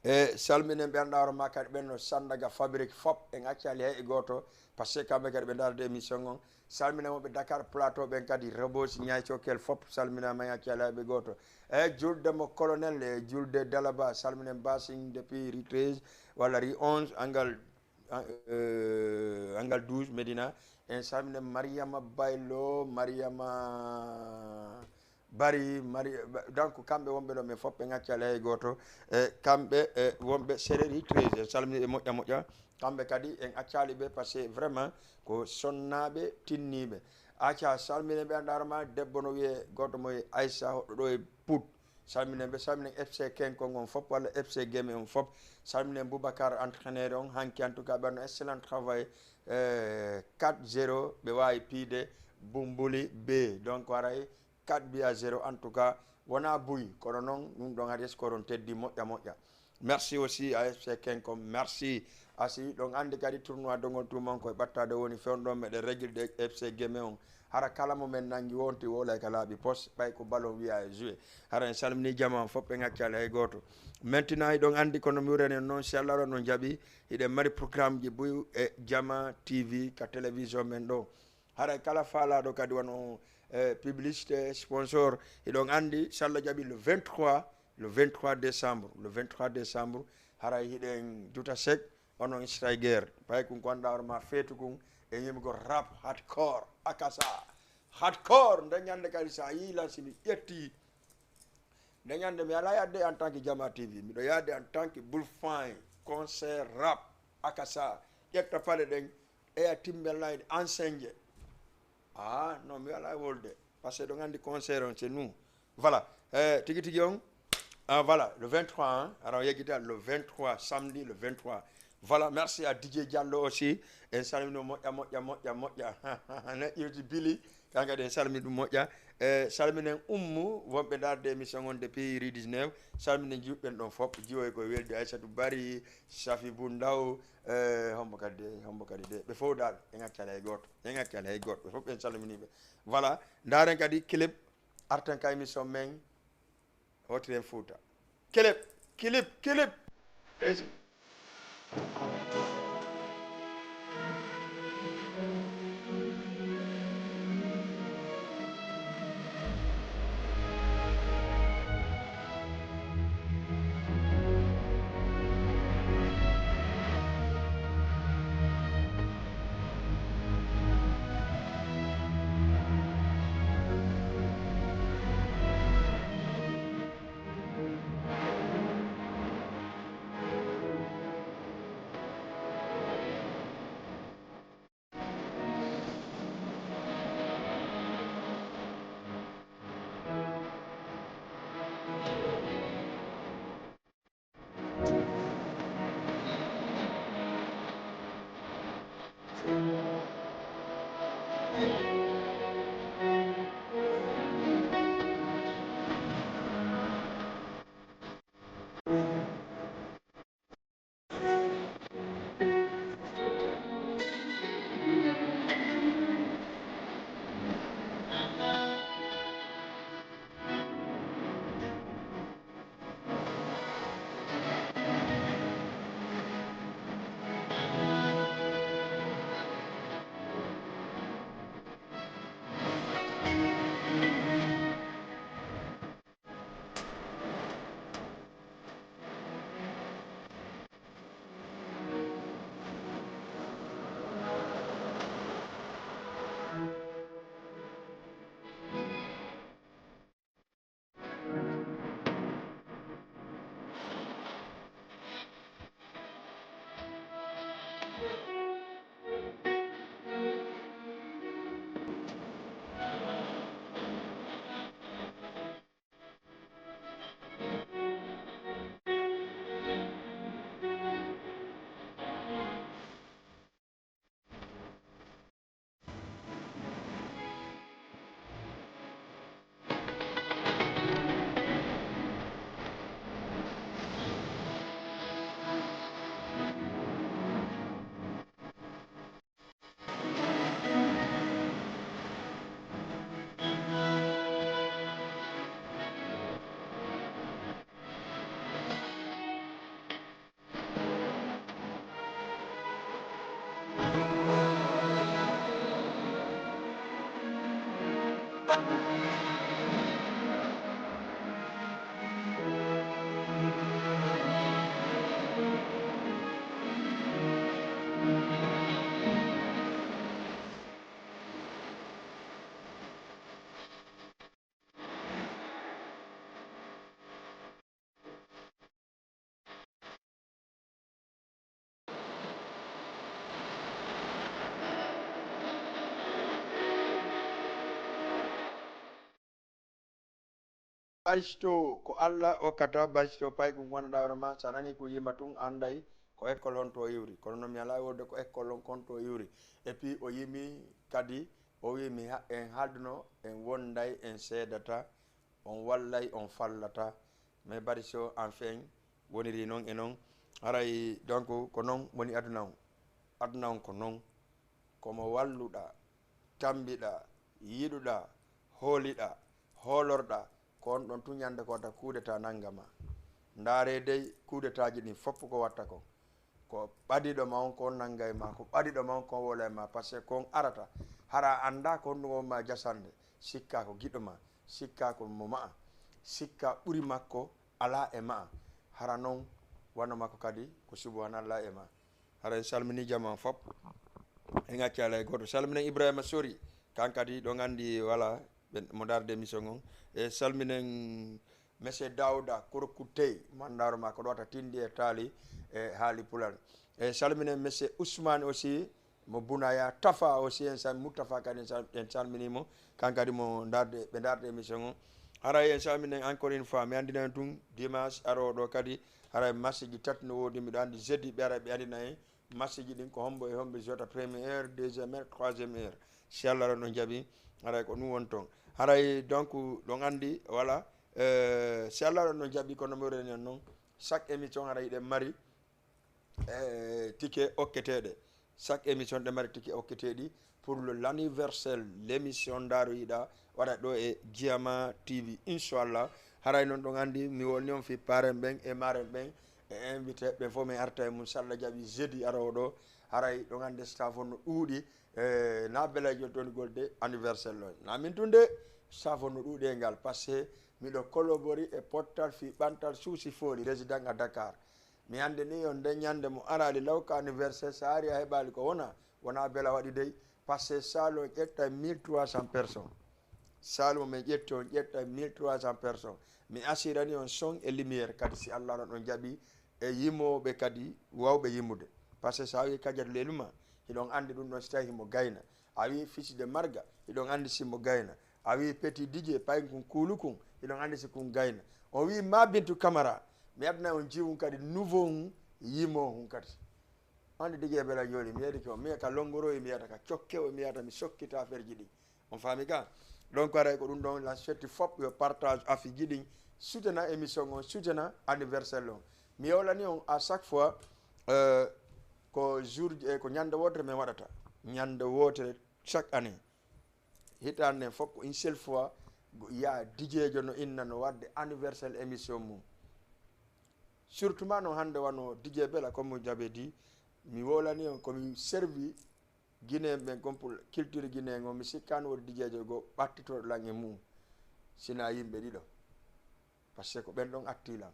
E salminen ɓe anndaa hoore ma kadi ɓen no Sandaga Fabrique fop, en accali hay e gooto, parce que kamɓe kadi ɓe ndaarde émission on. Salminen wonɓe Dakar Plateau ɓen kadi, Rebeuss, Niayes, Cokel fop salminaama, en accali hay ɓe gooto. E julde mo colonel, e julde Dalaba, salminen Basing depuis rue treize walla rue onze, angal, eh, angal douze Médina. En salminen Mariama Baylo, Mariama Bari, Mari, donc kamɓe wonɓe ɗo, men fof ɓe accali hay gooto. E kamɓe, e wonɓe Sereri treize, en salmini ɓe moƴƴa moƴƴa. Kamɓe kadi en accali ɓe, parce que vraiment ko sonnaaɓe tinniiɓe. Acca, salminen ɓe, anndaa hoore ma, debbo no wiyee, gooto mo wiyee Aissa, hoɗɗo ɗo e Pout. Salminen ɓe, salminen F C Kenkon on fof, walla F C Geme on fof. Salminen Boubacar, entraîneur on, hanki, en tout cas, ɓe waɗno excellent travail. Eh, quatre zéro, ɓe waawi piide Bumbuli B. Donc, haray, quatre buts à zéro, en tout cas, wonaa buy, kono noon, ɗum ɗon hari score on teddi moƴƴa moƴƴa. Merci aussi à F C Kenkon, merci. Asi, ɗon anndi kadi tournoi Dongon Tuuman koye ɓattaade woni, fewndo meɗen régulde F C Geme on. Hara kala mo men nanngi wonti wolay ka laaɓi pos, ɓay ko ballon wiya e joué. Hara en salmini jama on fof, ɓe accali hay gooto. Maintenant, hiɗon anndi kono mi wurani on noon, si Allah ɗon on jaɓi, hiɗen mari programme ji buy e Jama T V ka télévision men ɗo. Haray kala faalaaɗo kadi wano, eh, publicité, sponsor, hiɗon anndi, so Allah jaɓi, le vingt-trois, le vingt-trois décembre, le vingt-trois décembre, haray hiɗen juta sek, onon Striker. Pay kun ko anndaa hoore ma feetu kun, E yimɓe go rap hardcore, akasa hardcore. Nde ñande kadi, sa yii lan, si mi ƴetti, nde ñande mi alaa yadde en tant que Jama T V, miɗo yaade en tant que Bull Fine, concert rap, akasa, ƴetta paɗe ɗen, eya timbe line, enseigne. Ah non, mi alaa wolde, parce que ɗon anndi concert on, c'est nous. Voilà. Eh, tigi tigi on. Ah, voilà, le vingt-trois, hein. Alors, yeggita le vingt-trois, samedi le vingt-trois. Voilà, merci à D J Diallo aussi. En salmino moƴƴa, moƴƴa, moƴƴa, moƴƴa. Ne ƴewti Billy, kan kadi en salmini ɗum moƴƴa. Eh, salminen Ummu, wonɓe darde émission on depuis rue dix-neuf. Salminen jiwɓe ɓen ɗon fof. Jiwoy ko weldi Aissatou Bari, Safi Bundaw, eh, hombo kadi de, hombo kadi de. Ɓe fof dal, en accala hay gooto. En accala hay gooto. Ɓe fof en salmini ɓe. Voilà, ndaren kadi clip, arten ka émission men. Hotiren Fuuta. Kilip, kilip, kilip. Baysto, ko Allah okkata baysto, paygu ngonɗaa hoore ma, so a nanii ko yima tun, annday ko école on to iwri. Kono noon mi alaa wolde ko école on kon to iwri. Et puis o yimi kadi, o wi mi ha-, en haalduno, en wonday, en seedata, on wallay, on fallata. Mais bari so enfin woniri noon e noon, haray donc ko noon woni aduna on. Aduna on ko noon. Ko mo walluɗaa, tammbiɗaa, yiɗuɗaa, hooliɗaa, hoolorɗaa, ko on ɗon tun ñande ko wata coup d'État nannga ma. Ndaaree dey coup d'État ji ɗin fof ko watta kon. Ko ɓadiiɗo ma on ko on nannga e ma, ko ɓadiiɗo ma on ko on woola e ma, parce que ko on arata. Hara a anndaa ko honɗum on ma jasande, sikkaa ko giɗo ma, sikkaa ko mo ma'a, sikkaa ɓuri makko alaa e ma'a. Hara noon wano makko kadi ko subhanallah e ma. Hara en salminii jamaa fof. En accali hay gooto. Salminen Ibrahima Sori, kan kadi ɗon anndi wala ɓen mo darde émission on. E salminen Monsieur Dawda Korkutey, mandaro ma ko ɗo wata tindi e taali e haali pulal. E salminen Monsieur Ousmane aussi, mo Bunaya Tafa aussi, en sal-, Moutafa kadi en sal-, en salminimo. Kan kadi mo darde, ɓe darde émission on. Haray en salminen encore une fois, mi anndina en tun dimanche arooɗo kadi, haray masiji tati no woodi, miɗo anndi jeudi ɓe ara ɓe anndina en masiji ɗin ko hombo e hombo jota première heure, deuxième heure, troisième heure. Si Allah ɗon ɗon jaɓi, haray ko ɗum woni toon. Haray donc ɗon anndi, voilà, euh, si Allah ɗon ɗon jaɓi, kono mi reni on noon, chaque émission haray ɗen mari, eh, ticket okketeeɗe. Chaque émission ɗen mari ticket okketeeɗi pour le, l'anniversaire, l'émission Ndaaroyiɗa waɗa ɗo e Jiyama T V, inchallah. Haray noon ɗon anndi mi woni on fii parrain ɓen e marraine ɓen e invité ɓen fof, mi arta e mum, si Allah jaɓi, jeudi arooɗo. Haray ɗon anndi staff on no ɗuuɗi, e na bela jottondigol de anniversaire ɗon. Na min tun de, staff on no ɗuuɗi e ngal, parce que miɗo collabori e pottal fii ɓantal suusi fooli résident à Dakar. Mi anndi ni on nde ñande mo araali law ka anniversaire, so ari a heɓaali ko wona, wona bela waɗi dey, parce que salle on ƴetta mille trois cents personnes. Salle mo min ƴetti on ƴetta mille trois cents personnes. Mi asirani on son e lumière kadi, si Allah no ɗon jaɓi, e yimooɓe kadi wawɓe yimude. Parce que so a wi Kadiatou Leluma, hiɗon anndi ɗum ɗon si tawi himo gayna. A wi Fils de Marga, hiɗon anndi si mo gayna. A wi Petit Didier, payin kun kuulu kun, hiɗon anndi si kun gayna. O wi Ma Bintou Camara, mi adna on jiwun kadi nouveau un, yimoo hun kadi. Anndi Didier Bela Joli, mi yeɗike on, mi ka longoroyi, mi yata ka cokkewo, mi yata mi sokkita affaire ji ɗi. On faami ka? Donc, haray ko ɗum ɗon, la fête fop yo partage affaire ji ɗin, soutena émission on, soutena anniversaire on. Mi yewlani on à chaque fois, euh, ko jour, eh, ko ñande wootere min waɗata. Ñande wootere chaque année. Hitaande nden fof ko une seule fois, go-, ya Dijeejo no inna no waɗde anniversaire émission mum. Surtout ma no hannde wano Didier Bela, comme vous avez dit, mi wowlani on ko mi servi Guinéen ɓen, comme pour culture guinéen on, mi sikkaani woodi Dijeejo goo ɓattitooɗo lan e mum. Sina yimɓe ɗiɗo. Parce que ko ɓen ɗon atti lan.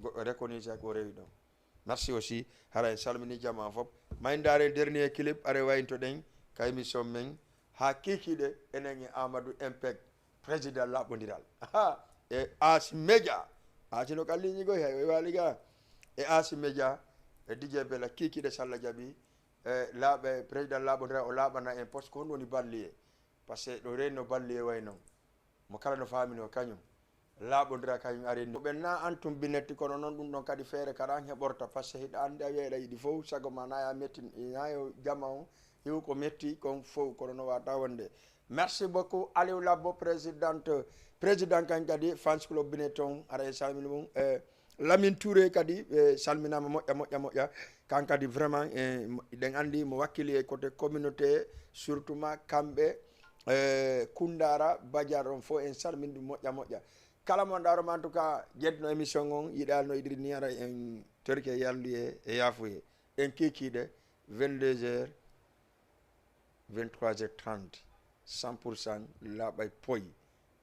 Goɗɗo reconnaître ko rewi ɗon. Merci aussi. Hara en salmini jama fof. May ndaare dernier clip, are wayintoɗen ka émission men. Haa kiikiiɗe, enen e Amadou Impec, président laɓɓondiral. Aha, e As Média. As no kalliñi goy hay, o waali ga. E As Média, e Didier Bela, kiikiiɗe, salla jaɓi. E laaɓe, président laɓɓondiral, o laaɓana en poste ko honɗum woni balliye. Parce que ɗo reenno balliye way non. Mo kala no faamino kañum. Laaɓondira kañum arenni. Ɓen na antum binetti, kono noon ɗum ɗon kadi feere kaɗan heɓorta, parce que hiɗa anndi a wiya eɗa yiɗi fof, sago ma na ya metti, na yo jama on, hiw ko metti kon fof, kono no wata wonde. Merci beaucoup, Aliou Labbo, présidente, président kan kadi, fans club Bineton, ara e salmini mum, e Lamine Touré kadi, e salminaama moƴƴa, moƴƴa, moƴƴa. Kan kadi vraiment, e, mo-, eɗen anndi mo wakkili e côté communauté, surtout ma kamɓe, e Koundara, Badiar on fof en salmini ɗum moƴƴa, moƴƴa. Kala mo ndaaroma, en tout cas, jeɗno émission on, yiɗaali no yiɗiri ni, ara en torike yalluye e yaafuye. En kiikiiɗe, vingt-deux heures, vingt-trois heures trente, cent pour cent laaɓay poy.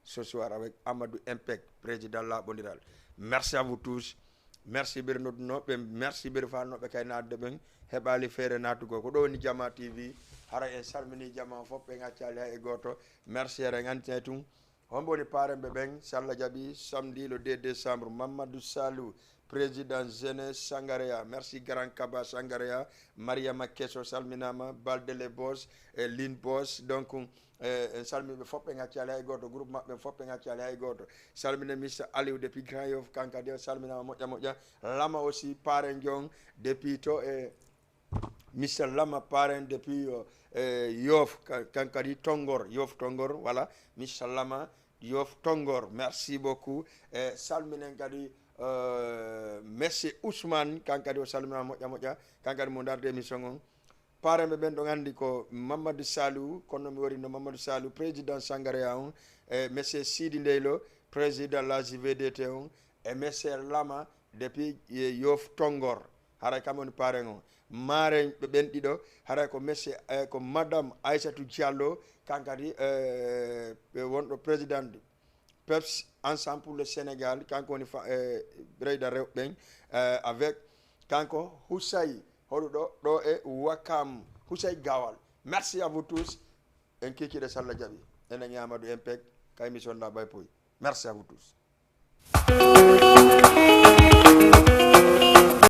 Ce soir avec Amadou Impec, président laɓɓondiral. Merci à vous tous. Merci ɓe noddunooɓe, merci ɓe faalnooɓe kay naatde ɓen, heɓaali feere naatugol. Ko ɗo woni Jama T V, hara en salmini jama fof, en accaali hay e gooto. Merci, hara en anndinay tun. Hombo woni parrain ɓe ɓen, si Allah jaɓi, samedi le deux décembre, Mamadou Salou, président jeunesse Sangareya. Merci, Grand Kaba Sangareya, Mariama Keso salminaama, Balde le Boss, e Lin Boss. Donc, e, en salmini ɓe fof, ɓe ngaccaali hay gooto, groupe maɓɓe fof, ɓe ngaccaali hay gooto. Salmine Mister Aliou depuis Grand Yoff, kanka de salminaama moƴƴa, moƴƴa. Lama aussi, parrain Jong, depuis to e Mister Lama, parrain depuis, euh, eh, Yoff, ka-, kan kadi Tonngor, Yoff Tonngor, voilà, Mister Lama, Yoff Tonngor, merci beaucoup. E salminen kadi, euh, Monsieur Ousmane, kan kadi o salminaama moƴƴa, moƴƴa, kan kadi mo ndarde émission on. Parrain ɓe ɓen ɗon anndi ko Mamadou Salou, kono mi wari no Mamadou Salou, président Sangareya on, e Monsieur Sidi Ndeylo, président la J V D T on, e Monsieur Lama, depuis, e, Yoff Tonngor. Haray kam woni parrain on. Marraine ɓe ɓen ɗiɗo, haray ko Monsieur, e, ko Madame Aissatou Diallo, kan kadi, e, ɓe wonɗo présidente PEPS, Ensemble pour le Sénégal, kanko woni fa-, e, reyda rewɓe ɓen, e, avec kanko Houssaye, hoɗuɗo ɗo e Wakam, Husay Gawal. Merci à vous tous. En kikiɗe salla jaɓi. Enen e Amadou Mpeg ka émission Laɓay Poy. Merci à vous tous.